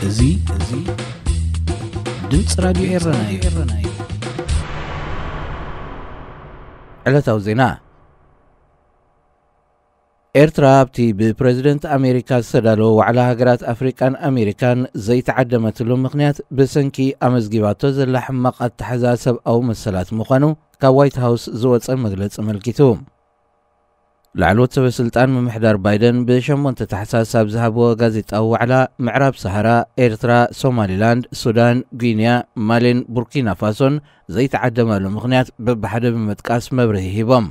እዚ እዚ ድምፂ ራዲዮ ኤረና እዩ። ዕለታዊ ዜና። ኤርትራ ኣብቲ ብፕረዚደንት ኣሜሪካ ዝተዳለወ ዋዕላ ሃገራት ኣፍሪቃን ኣሜሪካን ዘይተዓደመትሉ ምኽንያት ብሰንኪ ኣመዝጊባቶ ዘላ ሕማቕ ኣተሓዛ ሰብኣዊ መሰላት ምዃኑ ካብ ዋይት ሃውስ ዝወጸ መግለጺ ኣመልኪቱ። ላዕለዎት ሰበ ስልጣን ምምሕዳር ባይደን ብሸሞንተ ታሕሳስ ኣብ ዝሃብዎ ጋዜጣዊ ዋዕላ፣ ምዕራብ ሰሃራ፣ ኤርትራ፣ ሶማሊላንድ፣ ሱዳን፣ ጊንያ፣ ማሊን ቡርኪና ፋሶን ዘይተዓደማሉ ምኽንያት በብሓደ ብምጥቃስ መብርሂ ሂቦም።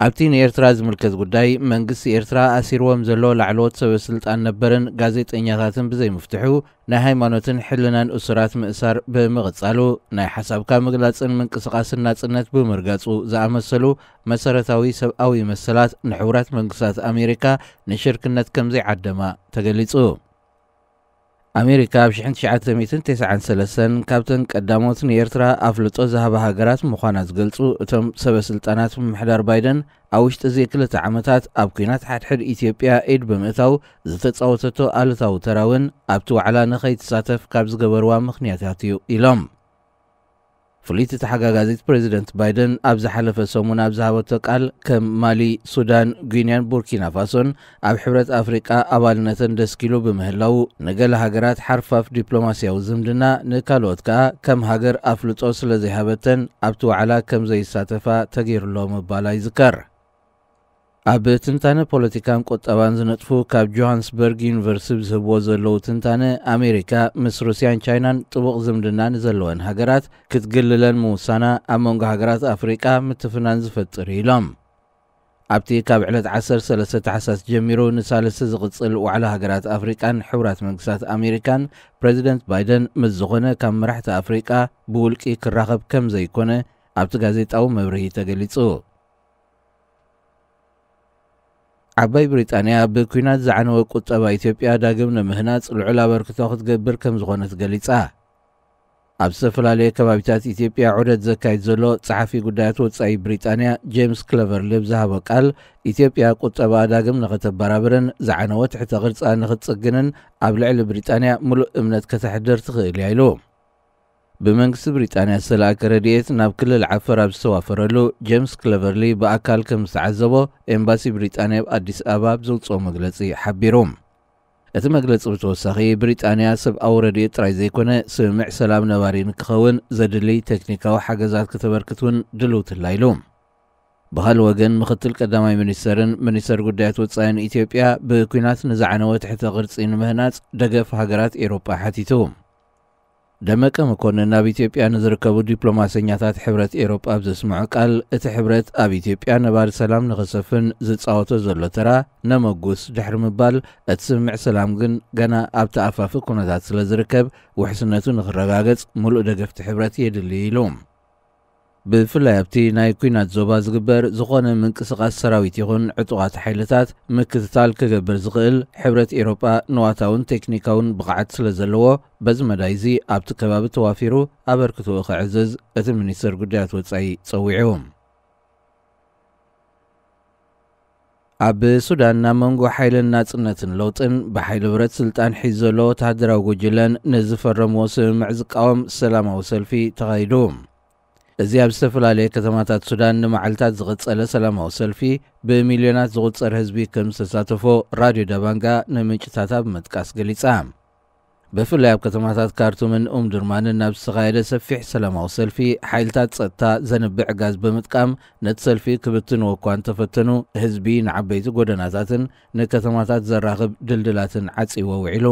ኣብቲ ንኤርትራ ዝምልከት ጉዳይ፣ መንግስቲ ኤርትራ ኣሲርዎም ዘሎ ላዕለዎት ሰበ ስልጣን ነበርን ጋዜጠኛታትን ብዘይምፍትሑ፣ ናይ ሃይማኖትን ሕልናን እሱራት ምእሳር ብምቕጻሉ፣ ናይ ሓሳብካ ምግላጽን ምንቅስቓስን ናጽነት ብምርጋጹ ዝኣመሰሉ መሰረታዊ ሰብኣዊ መሰላት ንሕቡራት መንግስታት ኣሜሪካ ንሽርክነት ከም ዘይዓደማ ተገሊጹ። ኣሜሪካ ኣብ ሽሕን ትሽዓተ ሚእትን ተስዓን ሰለስተን ካብተን ቀዳሞት ንኤርትራ ኣፍልጦ ዝሃባ ሃገራት ምዃና ዝገልጹ እቶም ሰበ ስልጣናት፣ ምምሕዳር ባይደን ኣብ ውሽጢ እዚ ክልተ ዓመታት ኣብ ኲናት ሓድሕድ ኢትዮጵያ ኢድ ብምእታው ዝተጻወተቶ ኣሉታዊ ተራ እውን ኣብቲ ዋዕላ ንኸይትሳተፍ ካብ ዝገበርዋ ምኽንያታት እዩ ኢሎም። ፍልይቲ ተሓጋጋዚት ፕረዚደንት ባይደን ኣብ ዝሓለፈ ሰሙን ኣብ ዝሃበቶ ቃል፣ ከም ማሊ፣ ሱዳን፣ ጊንያን ቡርኪና ፋሶን ኣብ ሕብረት ኣፍሪቃ ኣባልነተን ደስኪሉ ብምህላዉ፣ ንገለ ሃገራት ሓርፋፍ ዲፕሎማስያዊ ዝምድና፣ ንካልኦት ከኣ ከም ሃገር ኣፍልጦ ስለ ዘይሃበተን ኣብቲ ዋዕላ ከም ዘይሳተፋ ተገይሩሎ ምባላ ይዝከር። ኣብ ትንታነ ፖለቲካን ቁጠባን ዝነጥፉ ካብ ጆሃንስበርግ ዩኒቨርሲቲ ዝህብዎ ዘለዉ ትንታነ፣ ኣሜሪካ ምስ ሩስያን ቻይናን ጥቡቕ ዝምድና ንዘለወን ሃገራት ክትግልለን ምውሳና ኣብ መንጎ ሃገራት ኣፍሪቃ ምትፍናን ዝፈጥር እዩ ኢሎም። ኣብቲ ካብ ዕለት ዓሰርተ ሰለስተ ታሕሳስ ጀሚሩ ንሳልስቲ ዝቕጽል ዋዕላ ሃገራት ኣፍሪቃን ሕቡራት መንግስታት ኣሜሪካን፣ ፕረዚደንት ባይደን ምስ ዝኾነ ካብ መራሕቲ ኣፍሪቃ ብውልቂ ክራኸብ ከም ዘይኮነ ኣብቲ ጋዜጣዊ መብርሂ ተገሊጹ። ዓባይ ብሪጣንያ ብኲናት ዝዓነወ ቁጠባ ኢትዮጵያ ዳግም ንምህናጽ ልዑል ኣበርክቶ ክትገብር ከም ዝኾነት ገሊጻ። ኣብ ዝተፈላለየ ከባቢታት ኢትዮጵያ ዑደት ዘካይድ ዘሎ ጸሓፊ ጉዳያት ወጻኢ ብሪጣንያ ጄምስ ክለቨርሊ ኣብ ዝሃቦ ቃል፣ ኢትዮጵያ ቁጠባኣ ዳግም ንኸተበራብርን ዝዓነወ ትሕተ ቅርጻ ንኽትጽግንን ኣብ ልዕሊ ብሪጣንያ ምሉእ እምነት ከተሕድር ትኽእል እያ ኢሉ። ብመንግስቲ ብሪጣንያ ዝተላእከ ረድኤት ናብ ክልል ዓፈር ኣብ ዝተዋፈረሉ፣ ጄምስ ክለቨርሊ ብኣካል ከም ዝተዓዘቦ ኤምባሲ ብሪጣንያ ኣብ ኣዲስ ኣበባ ኣብ ዘውጽኦ መግለጺ ሓቢሩ። እቲ መግለጺ ብተወሳኺ፣ ብሪጣንያ ሰብኣዊ ረድኤት ጥራይ ዘይኮነ፣ ስምምዕ ሰላም ነባሪ ንክኸውን ዘድሊ ቴክኒካዊ ሓገዛት ከተበርክት እውን ድልውትላ ኢሉ። ብኻልእ ወገን፣ ምኽትል ቀዳማይ ሚኒስተርን ሚኒስተር ጉዳያት ወጻኢን ኢትዮጵያ፣ ብኲናት ንዝዓነወ ትሕተ ቅርጺ ንምህናጽ ደገፍ ሃገራት ኤውሮጳ ሓቲቱ። ደመቀ መኮንን ናብ ኢትዮጵያ ንዝርከቡ ዲፕሎማሰኛታት ሕብረት ኤውሮጳ ኣብ ዘስምዖ ቃል፣ እቲ ሕብረት ኣብ ኢትዮጵያ ነባሪ ሰላም ንኸሰፍን ዝጻወቶ ዘሎ ተራ ነመጉስ ድሕሪ ምባል፣ እቲ ስምምዕ ሰላም ግን ገና ኣብቲ ኣፋፊ ኩነታት ስለ ዝርከብ፣ ውሕስነቱ ንኽረጋገጽ ምሉእ ደገፍቲ ሕብረት የድሊ ኢሉ። ብፍላይ ኣብቲ ናይ ኲናት ዞባ ዝግበር ዝኾነ ምንቅስቓስ ሰራዊት ይኹን ዕጡቓት ሓይልታት ምክትታል ክገብር ዝኽእል ሕብረት ኤውሮጳ ንዋታውን ቴክኒካውን ብቕዓት ስለ ዘለዎ፣ በዚ መዳይ እዚ ኣብቲ ከባቢ ተዋፊሩ ኣበርክትኡ ከዕዝዝ እቲ ሚኒስተር ጉዳያት ወጻኢ ጸዊዑ። ኣብ ሱዳን፣ ኣብ መንጎ ሓይልን ናጽነትን ለውጥን ብሓይሊ ብረት ስልጣን ሒዙ ዘሎ ወተሃደራዊ ጉጅለን ንዝፈረምዎ ስምምዕ ዝቃወም ሰላማዊ ሰልፊ ተኻይዱ። እዚ ኣብ ዝተፈላለየ ከተማታት ሱዳን ንመዓልታት ዝቐጸለ ሰላማዊ ሰልፊ፣ ብሚልዮናት ዝቑጸር ህዝቢ ከም ዝተሳተፎ ራድዮ ዳባንጋ ንምንጭታታ ብምጥቃስ ገሊጻ። ብፍላይ ኣብ ከተማታት ካርቱምን ኡምድርማንን ናብ ዝተኻየደ ሰፊሕ ሰላማዊ ሰልፊ፣ ሓይልታት ጸጥታ ዘንብዕ ጋዝ ብምጥቃም ነቲ ሰልፊ ክብትንዎ እኳ እንተፈተኑ፣ ህዝቢ ንዓበይቲ ጎደናታትን ንከተማታት ዘራኽብ ድልድላትን ዓጺዎ ውዒሉ።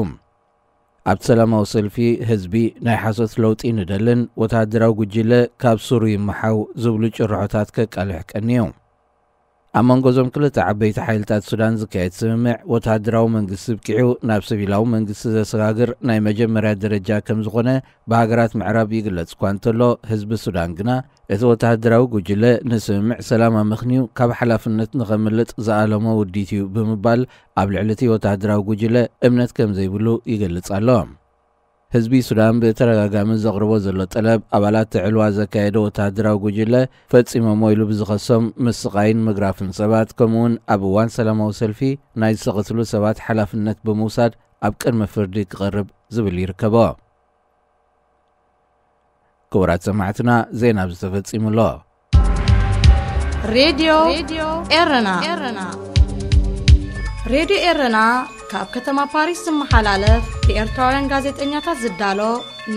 ኣብቲ ሰላማዊ ሰልፊ፣ ህዝቢ ናይ ሓሶት ለውጢ ንደልን ወተሃደራዊ ጉጅለ ካብ ሱሩ ይመሓው ዝብሉ ጭርሖታት ከቃልሕ ቀንዩ። ኣብ መንጎ እዞም ክልተ ዓበይቲ ሓይልታት ሱዳን ዝካየድ ስምምዕ፣ ወተሃደራዊ መንግስቲ ብቂዑ ናብ ሲቪላዊ መንግስቲ ዘሰጋግር ናይ መጀመርያ ደረጃ ከም ዝኾነ ብሃገራት ምዕራብ ይግለጽ እኳ እንተሎ፣ ህዝቢ ሱዳን ግና እቲ ወተሃደራዊ ጉጅለ ንስምምዕ ሰላም ኣመኽንዩ ካብ ሓላፍነት ንኸምልጥ ዝኣለሞ ውዲት እዩ ብምባል ኣብ ልዕሊ እቲ ወተሃደራዊ ጉጅለ እምነት ከም ዘይብሉ ይገልጽ ኣሎ። ህዝቢ ሱዳን ብተደጋጋሚ ዘቕርቦ ዘሎ ጠለብ፣ ኣባላት ትዕልዋ ዘካየደ ወተሃደራዊ ጉጅለ ፈጺሞሞ ኢሉ ብዝኸሶም ምስቓይን ምግራፍን ሰባት፣ ከምኡውን ኣብ እዋን ሰላማዊ ሰልፊ ናይ ዝሰቐትሉ ሰባት ሓላፍነት ብምውሳድ ኣብ ቅድሚ ፍርዲ ክቐርብ ዝብል ይርከቦ። ክቡራት ሰማዕትና፣ ዜና ኣብዚ ተፈጺሙ ኣሎ። ሬድዮ ኤረና። ሬድዮ ኤረና ካብ ከተማ ፓሪስ ዝመሓላለፍ ብኤርትራውያን ጋዜጠኛታት ዝዳሎ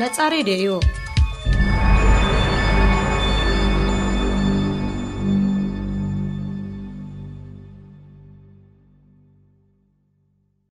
ነጻ ሬድዮ እዩ።